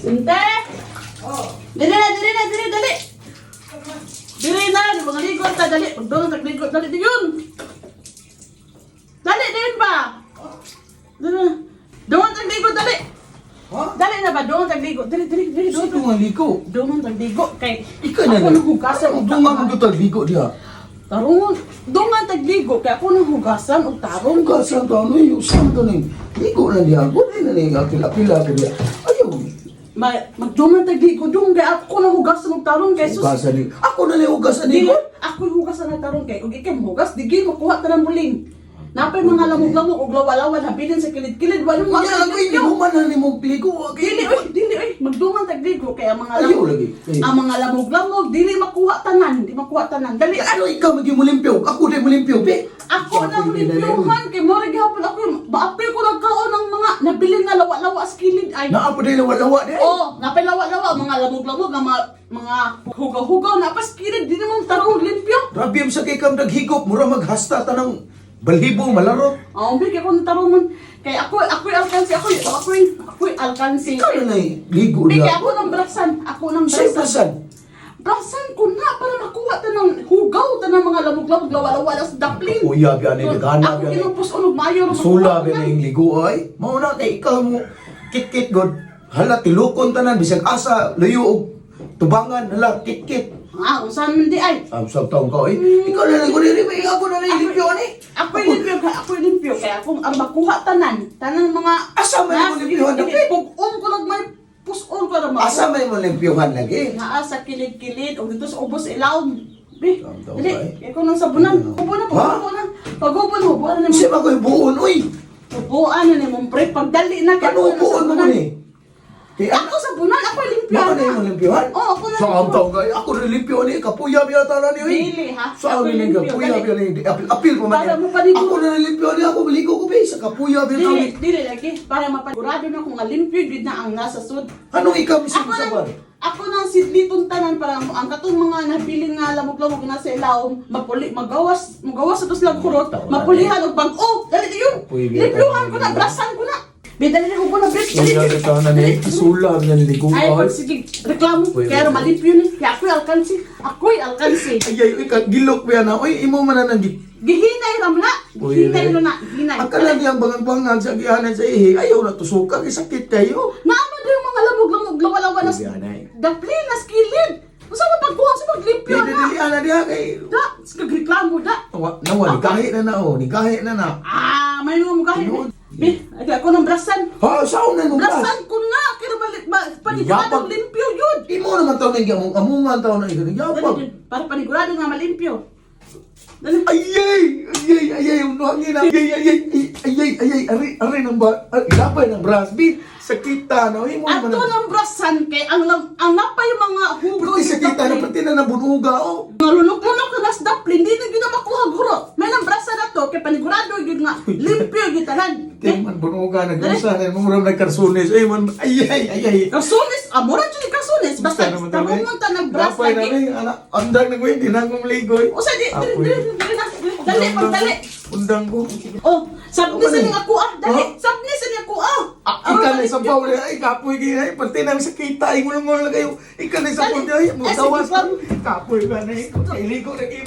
Sinte! Oh. Dili na, dili na, dili, dali! Dili na, mga ligo ta, dali. Pagdungan, tagligo, dali, di yun! Dali din ba? Dali na. Dungan, tagligo, dali! Ha? Dali na ba? Dungan, tagligo. Dali, dali, dali, Sa dungan. dungan liko. Dungan, tagligo. Kay, Ikaw na ako na. nang hugasan. Ano, dungan mo tag ligo diha? Tarong, dungan, tagligo. Kay ako nang hugasan og tarong. Hugasan to ano yung saan to ni? Ligo na diha. Gud na ni apil-apil ko diha. Ayaw. Ma, magdungan, tagligo. Dung, kay ako nang hugasan og tarong. Kay sus, Hugasan ni. Ako na ni hugasan Dili, ligo. ako hugas na tarong kay ug ikay mohugas, di gyud makuha tanang buling. Napay mga lamok-lamok ug lawa-lawa habilin sa kilid-kilid, wala mo Unya ako hindi mo man na ni mo ligo. Dili oy, dili oy, magdungan tag ligo kay ang mga Ayaw lamok, lagi. Eh. ang mga lamok-lamok dili makuha tanan, di makuha tanan. Dali. Ano ikaw maging mulimpyo? Ako din mulimpyo, be. Ako na limpyuhan kay mo ra gihapon ako maapil ko nagkaon ng mga nabilin nga lawa-lawa sa kilid ay. Naa pa din lawa-lawa di. Oh, napay lawa-lawa mga lamok-lamok nga mga mga hugaw-hugaw na pas kilid di naman tarong limpyo. Grabe am sa kay kam daghigop, mura maghasta tanang balhibo malarot. Oo, oh, kay akong tarungon. Kay ako, ako'y alkansi, ako'y, ako'y, ako'y alkansi. Ikaw na nay ligo Bi, kay diha. ako ng brasan, ako ng Sa brasan. brasan. Brasan ko na para makuha ta ng hugaw ta ng mga lamog-lamog, lawa-lawa sa daplin. Kuya biya ni nagana Ako biya ni. kinupos unog mayo ra Sula makuha biya tanan. ni ligo ay. Mao na kay ikaw mo kit-kit god. Hala tilukon tanan bisag asa layo og tubangan hala kit-kit. Ah, unsan man di ay. Am sa taong ka ay. Ikaw na lang diri may ako na lang limpyo ani. Ako'y limpyo, ako'y limpyo kay akong ang makuha tanan, tanan mga Asa man mo limpyohan, daplin? Pug-on ko lang may puson ko ra Asa may mo limpyohan lagi. Naa sa kilid-kilid o dito sa ubos ilawom. Bi, Ang taon dali, ba eh? ikaw nang sabunan. Hubo na, Ha? paghubo na. Paghubo na, hubo na Kasi nimo. ba ko buon oy. Hubuan na nimo, pre. Pagdali na Ano ako nang buon mo sabunan. ni? Kay Ako sabunan, ako limpyo Baka na. na yung limpyohan? Oo, ako na Sa ang limpyo. taong kay ako rin limpyo ni kapuya biya tara ni oy. Dili, ha? Sa Ako ang limpyo, limpyo kapuya dali. biya ni apil apil pa man. Para yan. mo paniguro. Ako na limpyo ni ako maligo ko be sa kapuya biya Dili, tara. dili lagi. Para mapanigurado na kung limpyo gid na ang nasa sud. Anong ikaw mismo Ako sa nang, bar? ako nang sidliton tanan para ang katong mga nabiling nga lamog-lamog na sa ilawom, mapuli, magawas, magawas sa tos kurot, Taon na mapulihan og bag-o. Dali yun. Puy, biya Limpyuhan taon ko na, na. brasan ko na. Bi, dali na hubo na, bi. Dali. Kuya biya tara ni sula biya ni ligo Ay, pag sige, reklamo. Puy, Kaya biya. malimpyo ni. Kaya ako'y alkansi. Ako'y alkansi. Ay ay oy ka gilok biya na oy imo man na nang Gihinay ram na. Puy, Gihinay biya. na na. Gihinay. Ang kalan diyang bangang-bangang sa gihanan sa ihi ayaw na tusuka kay sakit kayo. Naama din yung mga lamog-lamog, lawa-lawa na. Puy, biya na eh. Dapli na skilid. Unsa man pagkuha sa paglimpyo Dili na? dili ana diha kay Da, reklamo da. Nawa, nawa, nigahi na na oh, nigahi na na. Ah, may mga mukha. Tinuod. Bi, ay, ako ng brasan. Ha, saan na nung Brasan ko na. Kaya balik, ba, paniguradong Yapag. limpyo yun. Imo naman taon na among amungan taon na ikaw Dali, yapag. dali. Para panigurado nga malimpyo. Dali. Ayay, ayay, ayay, unuhangin na. Ayay, ayay, ayay, ayay, ari, ari ng ba, ari, lapay ng brass, bi, sakita na, imo naman. Ato ng brasan kay ang ang napay mga hugo. Pati sakita na, pati na nabunuga, oh. Mga lunok-lunok na nas dapli, hindi na gyud na makuha guro. May nang brasa na to kay panigurado gyud nga limpyo gyud tanan. Di man bunuga, nag-usa na, murang nagkarsunis, ay man, ayay, ayay. Kasunis, amora jud ni kasunis basta naman taon, eh. tarungon ta nagbras Lapay na, lagi. eh, anak, andang na ko, hindi na akong ligoy. Usa di dili Apoy. dili dili na dali pagdali. Undang ko. Oh, sabni Ano sa man eh? ning ako ah, dali. Ha? Sabni sa ning ako ah. Ah, ikaw na isang paw ay kapoy kayo, ay, pati nang sakita, ay ngulong-ngulong na kayo. Ikaw na isang Dali. paw ay, mo Eh, sige, tawas Pam. ka. Kapoy ka na, eh, iligo na kayo.